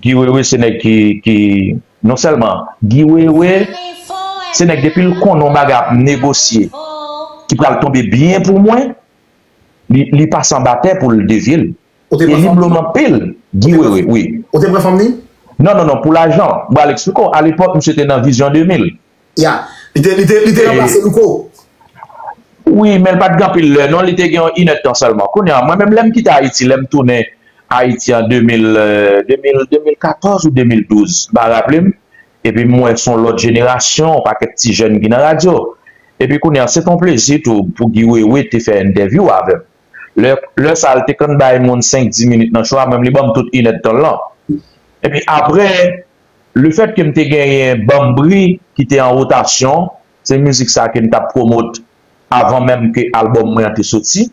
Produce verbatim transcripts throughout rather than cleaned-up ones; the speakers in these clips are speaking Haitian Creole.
Guy Wewe se nèg ki, ki, non sèlman Guy Wewe se nèg depi l konnen yon bagay ap negosye ki pral tonbe byen pou mwen, li, li pase anba tè pou l devye l. Ou te E pran li fanm blo li? M anpil, Guy Wewe, wi. Ou te pran fanm li? Non, non, non, pou lajan. M pral eksplike w. Alepòk, misye te nan Vizyon de mil. Ya. Li te, li te, li te E ranplase Louko. Wi, men l pa t gen anpil lè, non. Li te gen yon inèdtan sèlman. Kounye a, mwen menm, lè m kite Ayiti, lè m tounen Ayiti an de mil, euh, de mil, de mil katòz ou de mil douz, m pa raple m. Epi m wè se yon lòt jenerasyon, yon pakèt ti jèn ki nan radyo. Epi kounye a, se t on plezi tou pou Guy Wewe te fè entèvyou avè m. Lè, lè sa a, l te konn bay moun senk, dis minit nan cho a, mwen, li ban m tout inèdtan l lan. Epi apre, lefètke m te genyen Banm Bri ki te an wotasyon, se mizik sa ke m t ap pwomot avan menm ke albòm mwen an te soti.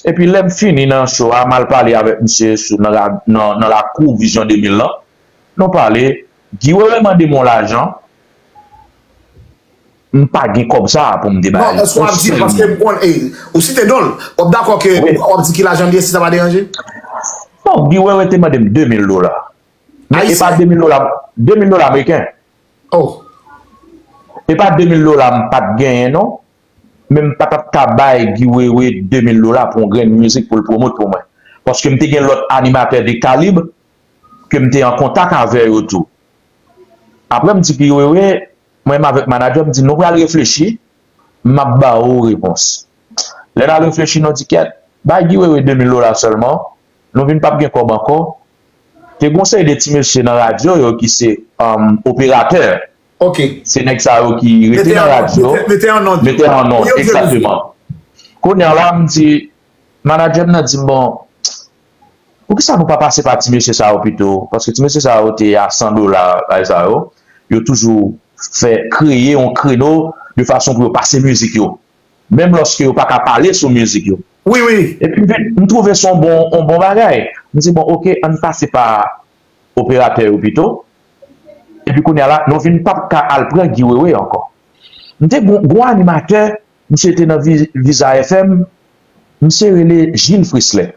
Epi lè m fini nan cho a, m al pale avèk misye sou, nan, la- nan, nan lakou Vizyon de mil lan. Nou pale, Guy Wewe mande m yon lajan, m pa gen kòb sa a pou m te ba Non, li. Èske w ap di l, paske m konn, e, ou site non l, w ap dakò ke Wi. w ap di ki lajan l ye si sa pa deranje? Non, Guy Wewe te mande m de mil dola. Men e pa Ayisyen? de mil dola, de mil dola ameriken. Oh. E pa de mil dola m pa t genyen, non. Men m pa t ap ka bay Guy Wewe de mil dola pou yon grenn mizik pou l pwomot pou mwen. Paske m te gen lòt animatè de kalib ke m te an kontak avè yo tou. Apre, m di Guy Wewe, mwen menm avèk manadjè m, m di, nou pral reflechi, m ap ba ou repons. Lè n al reflechi, nou di, kèt, bay Guy Wewe de mil dola sèlman, nou vin p ap gen kòb ankò. Te gen yon seri de ti mesye nan radyo yo ki se, um, operatè. Ok. Se nèg sa yo ki rete Mete nan an non, radyo, mete, mete an non. Mete an non, Yo, yo, yo. egzakteman. Kounye a la, m di, manadjè m nan di m, bon, poukisa nou pa pase pa ti mesye sa yo pito? Paske ti mesye sa yo te a san dola, bagay sa yo. Yo toujou fè kreye yon kreno de fason pou yo pase mizik yo. Menm lòske yo pa ka pale sou mizik yo. Wi, wi. Epi m vin, m twouve se yon bon, yon bon bagay. M di, bon, ok, ann pase pa operatè yo pito. Epi kounye a la, nou vin p ap ka al pran Guy Wewe ankò. M te gon, gon animatè, misye te nan Vi- Viza F M, misye rele Gilles Fresley.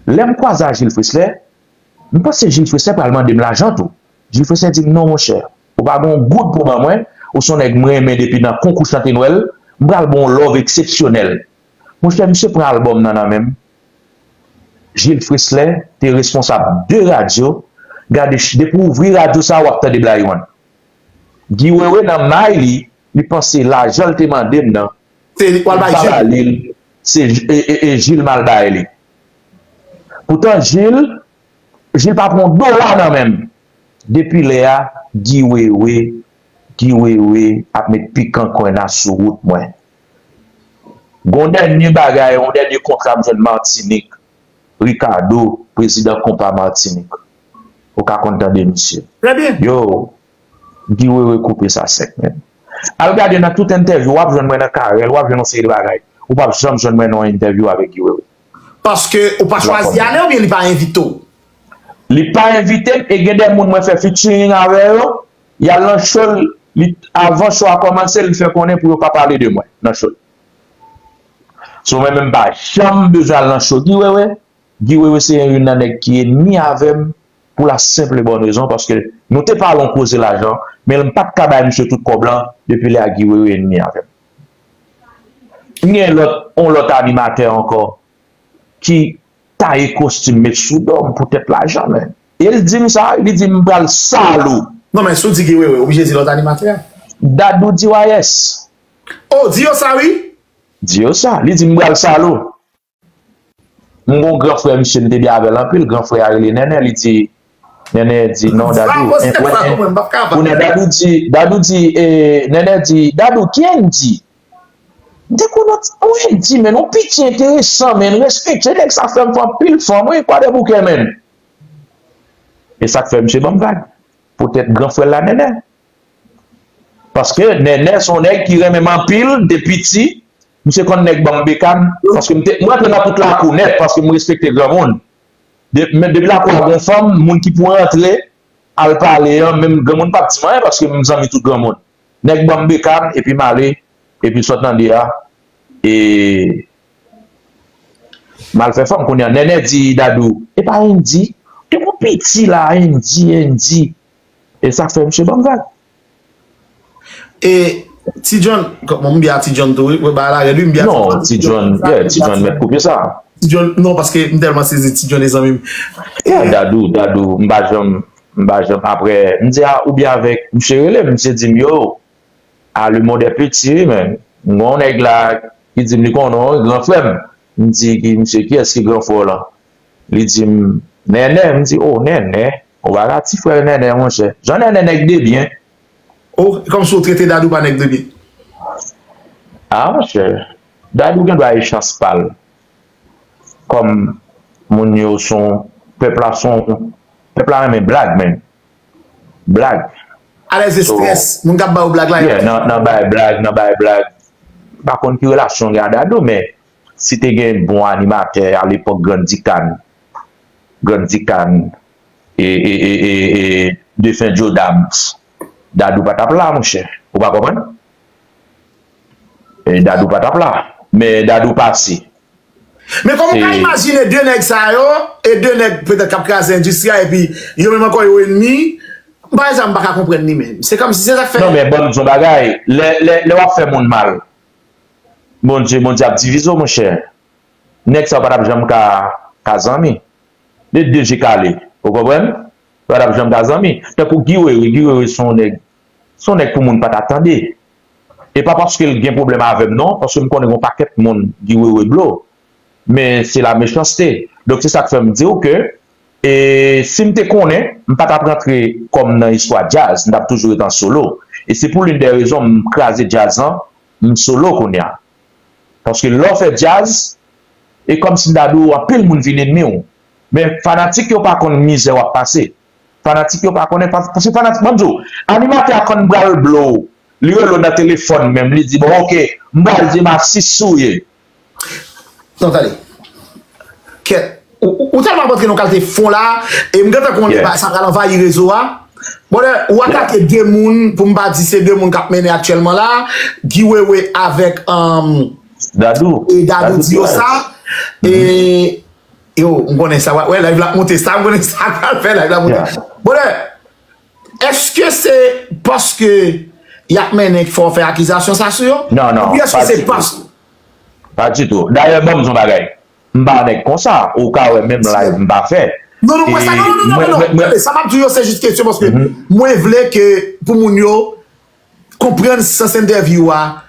Lè m kwaze a Gilles Fresley, m panse Gilles Fresley pral mande m lajan tou. Gilles Fresley di m, non, monchè, ou pa gen yon goud pou ban mwen, ou se yon nèg m renmen depi nan konkou chante Nwèl, m pral ba w yon love eksepsyonèl. Monchè, misye pran albòm nan nan men m. Gilles Fresley te responsab de radyo. Gade, ch- depi w ouvri radyo sa, w ap tande Blaywan. Guy Wewe nan may li, li panse lajan l te mande m nan, Se li k pral bay Jil. Li pa ba li l, se J- e, e, e Jil m al bay li. Poutan Jil, Jil pa pran yon dola nan men m. Depi lè a, Guy Wewe, Guy Wewe ap met pikan kwenna sou wout mwen. Gon dènye bagay, yon dènye kontra m jwenn Matinik. Ricardo, prezidan konpa Matinik. Ou ka konn tande misye. Trè byen. Yo, Guy Wewe koupe sa sèk, men. Al gade nan tout entèvyou, w ap jwenn mwen nan Karèl, w ap jwenn yon seri de bagay. Ou p ap janm jwenn mwen nan yon entèvyou avèk Guy Wewe. Paske ou pa chwazi ale oubyen li pa envite w? Li pa envite m, e gen de moun mwen fè featuring avè yo, y al nan show l, li, avan show a kòmanse, li fè konnen pou yo pa pale de mwen nan show l. So, mwen menm pa janm bezwen al nan show Guy Wewe. Guy Wewe se youn nan nèg ki enmi avè m pou la senp e bòn rezon, paske nou te pale yon koze lajan, men m pa t ka bay misye tout kòb lan depi lè a Guy Wewe enmi avè m. M gen lòt, yon lòt animatè ankò ki taye kostim met sou do m poutèt lajan, men. E l di m sa, li di m pral sal ou. Non, men si w di Guy Wewe, oblije di lòt animatè a. Dadou D Y S. Oh, di yo sa, wi. Di yo sa. Li di m pral sal ou. M gon gran frè misye, m te byen avè l anpil. Gran frè a rele Nènè, li di, Nènè di, non, Dadou, en, wè, en, kounye a Dadou di, Dadou di, e, Nènè di, Dadou, ki Andy? M te konn Andy, men yon piti enteresan, men respekte nèg sa, frè m fè anpil fanm, wi, Kwadèboukè, men. E sa k fè misye ban m vag. Poutèt gran frè l la, Nènè. Paske Nènè se yon nèg ki renmen m anpil, de piti, misye konn nèg ban m bekàn, paske m te, m rantre nan tout lakou nèt, paske m respekte granmoun. De, men depi lakou a gon fanm, moun ki pou rantre, al pale an, menm granmoun p ap di m anyen, paske m zanmi tout granmoun. Nèg ban m bekàn, epi m ale, epi sot nan de a, e m al fè fanm kounye a. Nènè di Dadou, e pa Andy, Te gon piti la, Andy, Andy. E sa k fè misye ban m vag. E Ti John, kòman m byen a Ti John tou, wi, mwen ba la rèd, wi, m byen a Non, Ti John, yeah, Ti John mèt koupe sa. Ti John, non, paske m tèlman sezi Ti John, e zanmi m. Yeah, Dadou, Dadou, m pa janm, m pa janm, apre, m di a, ou byen avèk, misye rele m, misye di m, yo, ah, le monde est petit, wi, men. M gon nèg la, ki di m li konnen w, gran frè m. M di, ki, misye, kiyès ki gran frè w lan? Li di m, Nènè, m di, oh, Nènè, ou pa ka ti frè Nènè, monchè. Jan Nènè nèg de byen. Oh, kòmsi w trete Dadou pa nèg de byen. Ah, monchè, Dadou gen dwa e chans pa l. Kòm moun yo son, pèp la son, pèp la renmen blag, men. Blag. Alèz e strès, moun k ap ba w blag la. Yeah, nan, nan bay blag, nan bay blag. M pa konn ki relasyon gen a Dadou, men si te gen bon animatè alepòk Grann Dikan, Grann Dikan, e, e, e, e, e defen Joe Dams, Dadou pa t ap la, monchè. Ou pa konprann? E Dadou pa t ap la. Men Dadou pase. Men kòman w ka imajine de nèg sa yo, e de nèg petèt k ap kraze endistri a, epi yo menm ankò yo enmi, bagay sa m pa ka konprann li menm. Se kòmsi se sa k fè. Non, men ban m di w yon bagay, lè, lè, lè w ap fè moun mal, Bondye, Bondye ap divize w, monchè. Nèg sa yo pa t ap janm ka, ka zanmi. De de je kale, ou konprann? Yo pa t ap janm ka zanmi. Tankou Guy Wewe, Guy Wewe se yon nèg, se yon nèg pou moun pa ta tande. E pa paske l gen pwoblèm avè m non, paske m konnen gen yon pakèt moun Guy Wewe blo. Men se la mechanste. Donk se sa k fè m di w ke, e, si m te konnen, m pa t ap rantre kòm nan istwa djaz, m t ap toujou ret an solo. E se pou l'une des raisons m kraze djaz lan, m solo kounye a. Paske lè w fè djaz, e kòmsi m ta di w anpil moun vin enmi w. Men fanatik yo pa konn mizè w ap pase. Fanatik yo pa konnen, paske fanatik, ban m di w, animatè a konn pral blo w. Li rele w nan telefòn menm, li di, bon, oke, m pral di m a sis sou ye. Non, tande. Kèt. Ou, ou, ou tèlman ap antre nan kalite fon la, e m gentan konnen ba sa pral anvayi rezo a. Brother, ou atake de moun, pou m pa di se de moun k ap mennen aktyèlman la, Guy Wewe avèk um, Dadou. E Dadou Diosa. E yo, m konnen sa, wè, live la ap monte, sa, m konnen sa pral fè, live la ap monte. Brother, èske se paske y ap mennen k fè w fè akizasyon sa sou yo? Non, non. Oubyen èske se paske. Pa ditou. Dayè, ban m di w yon bagay. M pa nèg konsa, ou ka wè menm live m pa fè. Non, non, mwen sa, non, non, non, non, non. Sa m ap di w yo, se jis kesyon paske mwen vle ke pou moun yo konprann sans entèvyou a,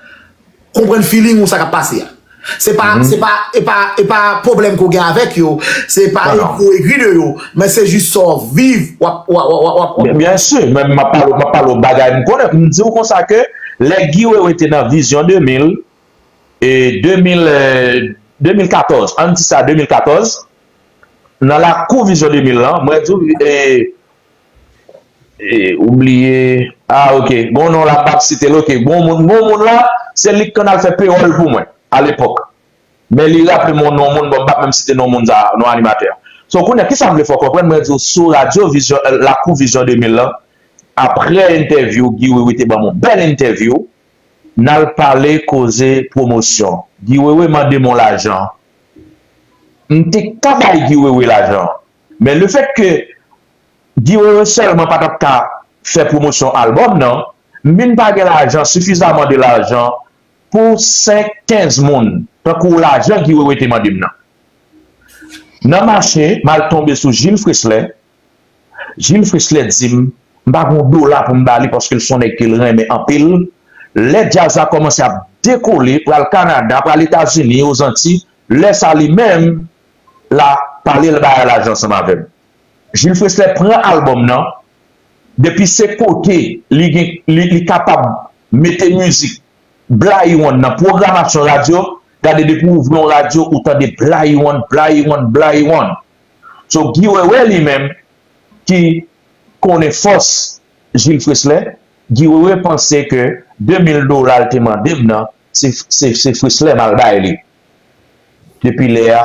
konprann feeling ou sa k ap pase a. Se pa, se pa, e pa, e pa pwoblèm ke w gen avèk yo, se pa egri, egri de yo, men se jis sa w viv, w ap, w ap, w ap, w ap, w ap. Byen si, men m ap pale, m ap pale w bagay m konnen, m di w konsa ke lè Guy Wewe te nan Vizyon de mil, e de mil, e, de mil katòz, ann di sa de mil katòz, nan lakou Vizyon de mil lan, mwen di w, e, e, ou bliye, ah, oke, gon non la, m p ap site l, oke, gon moun, gon moun la, se li k konn al fè pewòl pou mwen, alepòk. Men li raple m yon non moun, bon, m p ap menm site non moun sa, non animatè a. So, kounye a, kisa m vle fè w konprann, mwen di w, sou radyo Vizyon, e, lakou Vizyon de mil lan, apre entèvyou, Guy Wewe te ban m yon bèl entèvyou, n al pale koze pwomosyon. Guy Wewe mande m yon lajan. M te ka bay Guy Wewe lajan. Men lefètke Guy Wewe sèlman pa t ap ka fè pwomosyon albòm nan, m vin pa gen lajan, sifizaman de lajan pou senk, kenz moun, tankou lajan Guy Wewe te mande m nan. Nan mache, m al tonbe sou Gilles Fresley, Gilles Fresley di m, m pa gen yon dola pou m ba li paske l se yon nèg ke l renmen anpil. Lè djaz la kòmanse ap dekole, pral Kanada, pral Etazini, Ozanti, lè sa li menm, l a pale, l bay lajan ansanm avè m. Gilles Fresley pran albòm nan, depi se kote li gen, li, li kapab mete mizik Blayiwonn nan pwogramasyon radyo, gade depi w ouvri yon radyo, ou tande Blayiwonn, Blayiwonn, Blayiwonn. So, Guy Wewe li menm, ki konnen fòs Gilles Fresley, Guy Wewe panse ke de mil dola l te mande m nan, se, se, se Fresley m al bay li. Depi lè a,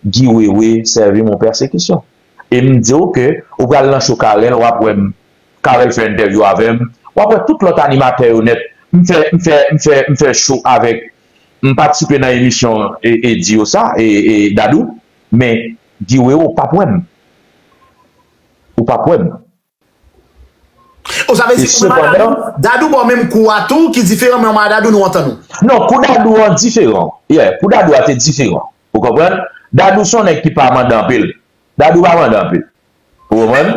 Guy Wewe sèvi m yon pèsekisyon. E m di w ke ou pral nan cho Carel, w ap wè m, Carel fè entèvyou avè m, w ap wè tout lòt animatè yo nèt. M fè, m fè, m fè, m fè cho avèk, m patisipe nan emisyon e, e Dio sa, e, e Dadou, men Guy Wewe w p ap wè m. p ap wè m. O, sa vle di, ou menm a Dadou, Dadou ba w menm kou a tou, ki diferan, men ou menm a Dadou, nou antann nou. Non, kou Dadou an diferan. Yeah, kou Dadou a te diferan. Ou konprann? Dadou se yon nèg ki pa mande anpil. Dadou pa mande anpil. Ou konprann?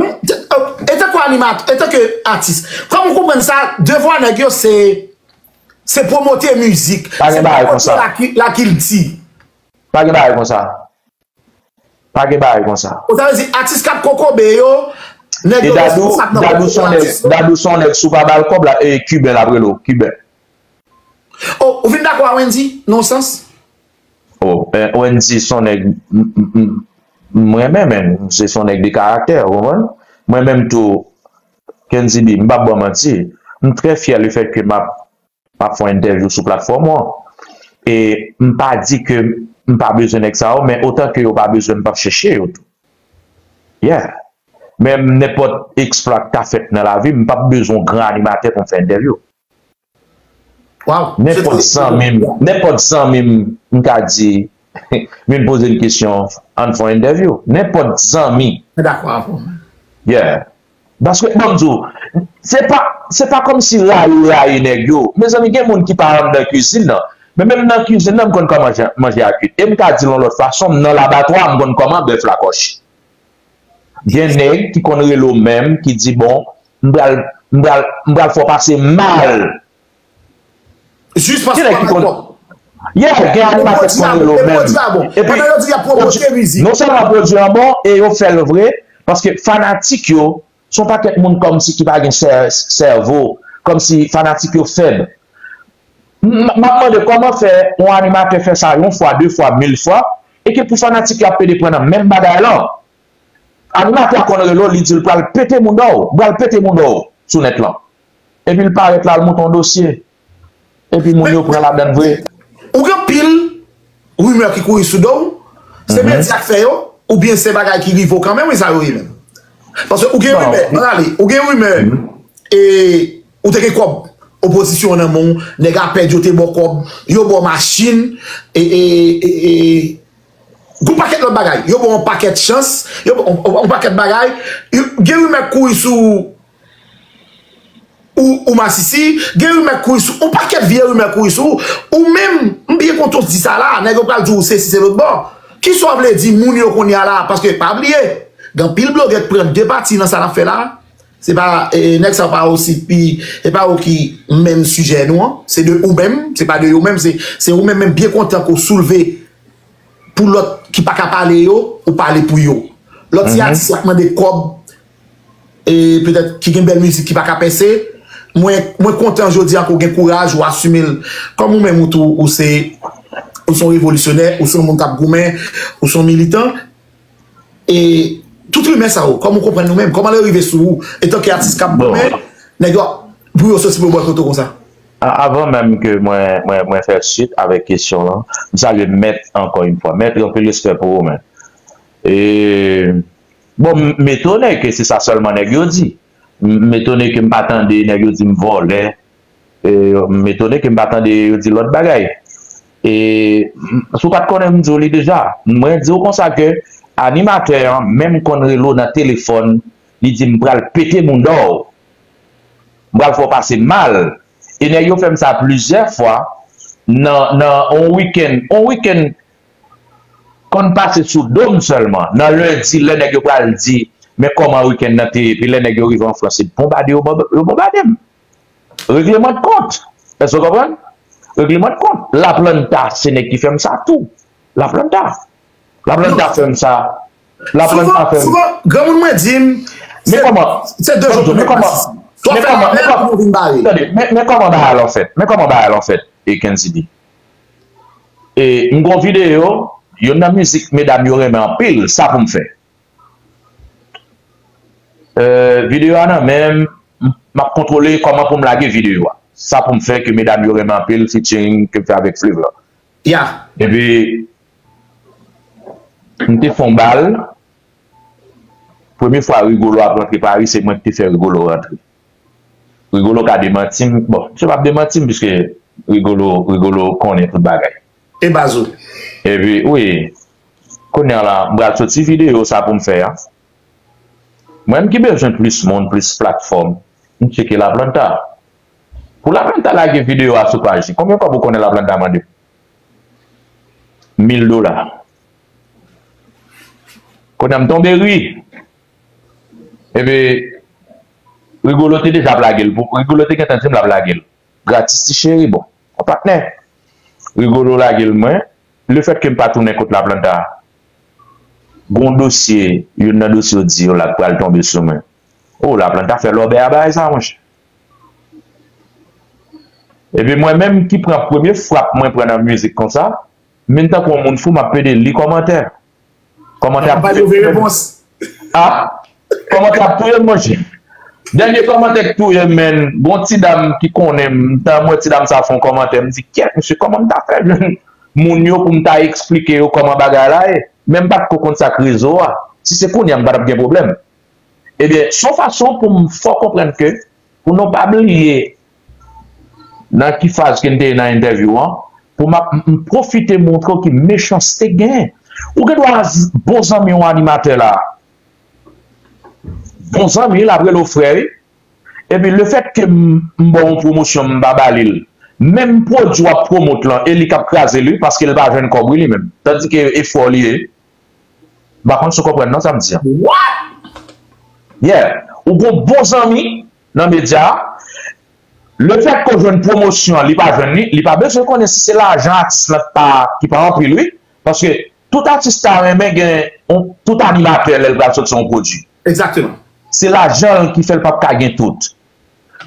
Etanke animatè, etanke atis, kòm ou konprann sa, devwa nèg yo se, se pwomote mizik, se pwomote lakilti. Pa gen bagay konsa. Pa gen bagay konsa. Pa gen bagay konsa. Ou ta vle di atis k ap kokobe yo, nèg yo responsab nan kokobe atis yo. Dadou se yon nèg, si w pa ba l kòb la, e Kiben l ap rele w, Kiben. O, ou vin dakò a Wendy, nan yon sans? O, Wendy se yon nèg m renmen, men se yon nèg de karaktè, ou konprann? Mwen menm tou, Kendy B, m p ap ba w manti, m trè fyè lefètke m ap m ap fè yon entèvyou sou platfòm ou an. E m pa di ke m pa bezwen nèg sa yo, men otan ke yo pa bezwen m, m p ap chèche yo tou. Yeah. Menm nenpòt eksplwa k ta fèt nan lavi m, m p ap bezwen yon gran animatè pou m fè entèvyou. Nenpòt zanmi m, nenpòt zanmi m, m ka di, vin poze m kesyon, ann fè yon entèvyou. Nenpòt zanmi. Yeah. Paske, ban m di w, se pa, se pa kòmsi rayi w rayi nèg yo. Mezanmi, gen moun ki pa renmen nan kwizin nan. Men menm nan kwizin nan, m konn kòman manje a kwit. E m ka di l yon lòt fason, m nan labatwa, m konn kòman bèf la kòche. Gen nèg ki konn rele w menm, ki di, bon, m pral, m pral, m pral fè w pase mal. Jis paske w pa bay kòb. Yeah, gen animatè k konn rele w menm. Epi, non sèlman pwodui an bon, e yo fè l vre, paske fanatik yo, se yon pakèt moun kòmsi ki pa gen sèvo, kòmsi fanatik yo fèb. M ap mande kòman fè yon animatè fè sa yon fwa, de fwa, mil fwa, e ke pou fanatik yo ap pede pran nan menm bagay lan. Animatè a konn rele w, li di l pral pete mouda w, pral pete mouda w sou nèt lan. Epi l parèt la, l monte yon dosye. Epi moun yo pran ladann vre. Ou gen anpil rimè ki kouri sou do w. Se medya k fè yo, oubyen se bagay ki rive w kanmenm, wi, sa yo ye menm. Paske ou gen rimè, ann ale, ou gen rimè, e, ou te gen kòb, opozisyon an nan men w, nèg APED yo te ba w kòb, yo ba w machin, e, e, e, e, Gon pakèt lòt bagay. Yo ba w yon pakèt chans. Yo ba w yon pakèt bagay. Gen rimè k kouri sou ou, ou masisi. Gen rimè k kouri sou ou. Yon pakèt vye rimè k kouri sou ou. Ou menm, m byen kontan w di sa la. Nèg yo pral di w sesi, se lòtbò. Kisa w vle di moun yo kounye a la? Paske pa bliye, gen anpil blogè k pran de pati nan sa n ap fè la. Se pa, e, nèg sa yo pa osi pi, se pa yo ki menm sijè nou an. Se de ou menm, se pa de yo menm. Se, se ou menm, menm byen kontan ke w soulve pou lòt ki pa ka pale yo, ou pale pou yo. Lòt ti atis y ap mande kòb, e petèt ki gen bèl mizik ki pa ka pèse. Mwen, mwen kontan jodi a ke w gen kouraj, ou asime l. Kòm ou menm ou tou, ou se, ou se yon revolisyonè, ou se yon moun k ap goumen, ou se yon militan. E tout rimè sa yo, kòman w konprann nou menm? Kòman yo rive sou ou? Etanke atis k ap goumen, nèg yo, pou yo soti pou yo bòykote w konsa? A- Avan menm ke mwen, mwen, mwen fè swit avèk kesyon lan, m salye Mèt ankò yon fwa. Mèt, anpil respè pou ou, men. E, bon, m, m etone ke se sa sèlman nèg yo di. M, m etone ke m pa tande nèg yo di m vòlè. E, m etone ke m pa tande yo di lòt bagay. E, m, si w pa t konnen, m di w li deja. Mwen di w konsa ke animatè an menm konn rele w nan telefòn, li di m pral pete mouda w. M pral fè w pase mal. E nèg yo fè m sa plizyè fwa nan, nan yon wikenn, yon wikenn konn pase sou do m sèlman. Nan lendi, lè nèg yo pral di, men kòman wikenn nan te ye, epi lè nèg yo rive an Frans, se bonbade yo, yo bonbade m. Regleman de kont. Èske w konprann? Regleman de kont. Laplanta, se nèg ki fè m sa tou. Laplanta. Laplanta fè m sa. Laplanta fè m. Souvan, granmoun mwen di m, se de jou pou nèg masisi. Twa fè lapèl pou nou vin bare. Tande, men, men kòman bagay lan fèt. Men kòman bagay lan fèt, e Kendy B. E, m gon videyo, youn nan mizik medam yo renmen anpil, sa pou m fè. E, videyo a nan men m, m ap kontwole kòman pou m lage videyo a. Sa pou m fè ke medam yo renmen anpil, featuring ke m fè avèk Flev lan. Ya. Epi, m te fè yon bal. Premye fwa Rigolo ap rantre Paris, se mwen ki te fè Rigolo rantre. Rigolo ka demanti m. Bon, misye p ap demanti m, piske Rigolo, Rigolo konnen tout bagay. E baz ou. Epi, wi. Kounye a la, m pral soti videyo sa pou m fè a. Mwen menm ki bezwen plis moun, plis platfòm, m tcheke Laplanta. Pou Laplanta lage videyo a sou paj li, konbyen kòb ou konnen Laplanta mande m? Mil dola. Kounye a m tonbe ri. Epi, Rigolo te deja ap lage l. Pou, Rigolo te gentan di m l ap lage l. Gratis ti cheri, bon. Yon patnè. Rigolo lage l mwen. Lefètke m pa tounen kot Laplanta, gon dosye, youn nan dosye yo di yo la k pral tonbe sou mwen. O, Laplanta fè lòbèy a bagay sa, monchè. Epi mwen menm ki pran premye frap mwen pran nan mizik konsa, m vin tankou yon moun fou, m ap pede li kòmantè. Kòmantè ap touye m, monchè. Ah, kòmantè ap touye m, monchè. Dènye kòmantè k touye m, menn, gon ti dam ki konnen m, m ta wè ti dam sa fè yon kòmantè, m di, "Kyèt, mesye, kòman m ta fè jwenn moun yo pou m ta eksplike yo kòman bagay la ye?" Men m pa t ko konn sa k rezo a. Si se kounye a, m pa t ap gen pwoblèm. Ebyen, se yon fason pou m fè w konprann ke, pou nou pa bliye nan ki faz ke n te ye nan entèvyou an, pou m ap, m pwofite montre w ki mechanste gen. Ou gen dwa z-, bon zanmi yon animatè la, bon zanmi, l ap rele w frè, wi. Epi lefètke m, m ba w yon pwomosyon, m pa ba li l. Menm pwodui w ap pwomot lan, e li k ap kraze l, wi, paske l pa jwenn kòb, wi, li menm. Tandike efò li ye. M pa konn si w konprann non sa m di an. What? Yeah. Ou gon bon zanmi nan medya a. Lefètke w jwenn pwomosyon an, li pa jwenn li, li pa bezwen konnen si se lajan atis lan pa, ki pa anpil, wi. Paske tout atis ta renmen gen yon, tout animatè lè l pral soti yon pwodui. Egzakteman. Se lajan l ki fè l p ap ka gen tout.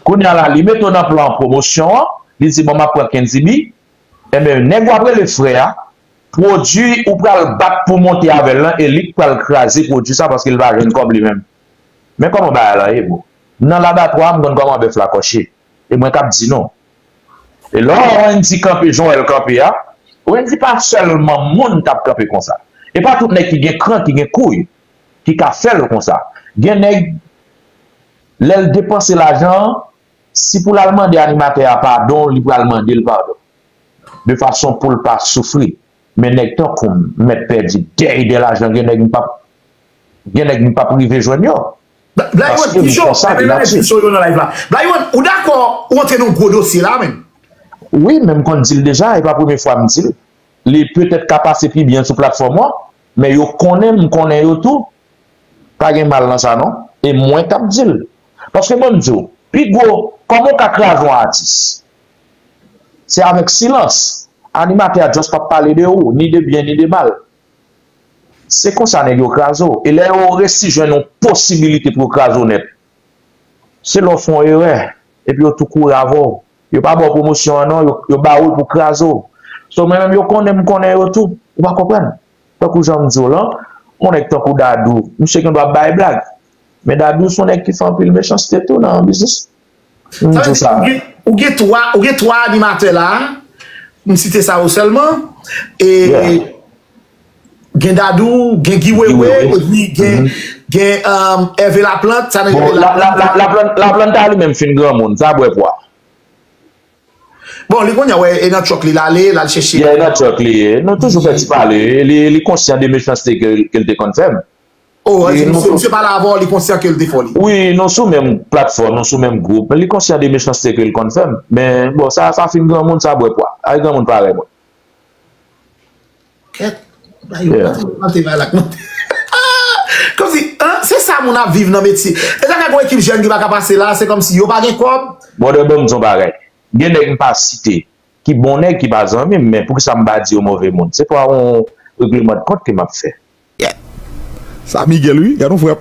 Kounye a la, li mete w nan plan pwomosyon an, li di, "Bon, m ap pran Kendy B." Enben, nèg w ap rele frè a, pwodui ou pral bat pou monte avè l lan, e li k pral kraze pwodui sa paske l pa jwenn kòb li menm. Men kòman bagay la ye, bro. Nan labatwa, m konn kòman bèf la kòche. E mwen k ap di nou. E lè w wè Wendy kanpe jan w wè l kanpe a, Wendy pa sèlman moun t ap kanpe konsa. E pa tout nèg ki gen kran, ki gen kouy, ki ka fè l konsa. Gen nèg, lè l depanse lajan an, si pou l al mande animatè a padon, li pral mande l padon. De fason pou l pa soufri. Men nèg tankou m, m mèt pèdi dèy de lajan, gen nèg m p ap, gen nèg m p ap rive jwenn yo. Black One, paske m fè sa de natye. Black One, ou dakò ou antre nan yon gwo dosye la menm? Wi, men m konn di l deja, e pa premye fwa m di l. Li petèt ka pase pi byen sou platfòm lan, men yo konnen m, m konnen yo tou. Pa gen mal nan sa non. E mwen k ap di l. Paske ban m di w, pi gwo, kòman w ka kraze yon atis? Se avèk silans. Animatè a just p ap pale de ou, ni de byen, ni de mal. Se konsa nèg yo kraze w. E lè yo resi jwenn yon posibilite pou yo kraze w nèt, se lè w fè yon erè, epi yo tou kouri avè w. Yo pa ba w pwomosyon an non, yo, yo ba w l pou kraze w. So, mwen menm, yo konnen m konnen yo tou. Ou pa konprann? Tankou jan m di w lan, yon nèg tankou Dadou, misye gen dwa bay blag. Men Dadou se yon nèg ki fè anpil mechanste tou nan biznis. M di w sa. Ou gen, ou gen twa, ou gen twa animatè la, m site sa yo sèlman. E gen Dadou, gen Guy Wewe, epi gen, gen um, Hervé Laplante, sa nèg rele Laplanta. Laplanta li menm fin granmoun, sa bwè pwa. Bon, li kounye a, wè, e nan truck li l ale, l al chèche. Yeah, e nan truck li ye. Nou toujou fè ti pale. Li, li konsyan de mechanste ke, ke l te konn fè m. Oh, misye, misye pale avè w, li konsyan ke l te fè w li. Wi, nou sou menm platfòm, nou sou menm gwoup. Li konsyan de mechanste ke l konn fè m. Men, bon, sa, sa fin granmoun, sa bwè pwa. Ay granmoun parèy mwen. Kèt. Bay yo mante, mante, bay la k mante. Kòmsi, an, se sa moun ap viv nan metye. E sa fè gon ekip jèn ki pa ka pase la, se kòmsi yo pa gen kòb. Brother, ban m di yon bagay. Gen nèg m pa site, ki bon nèg, ki pa zanmi m, men poukisa m pa di yo move moun? Se pa yon regleman de kont ke m ap fè. Yeah. Sa Miguel, wi. Gad yon frè.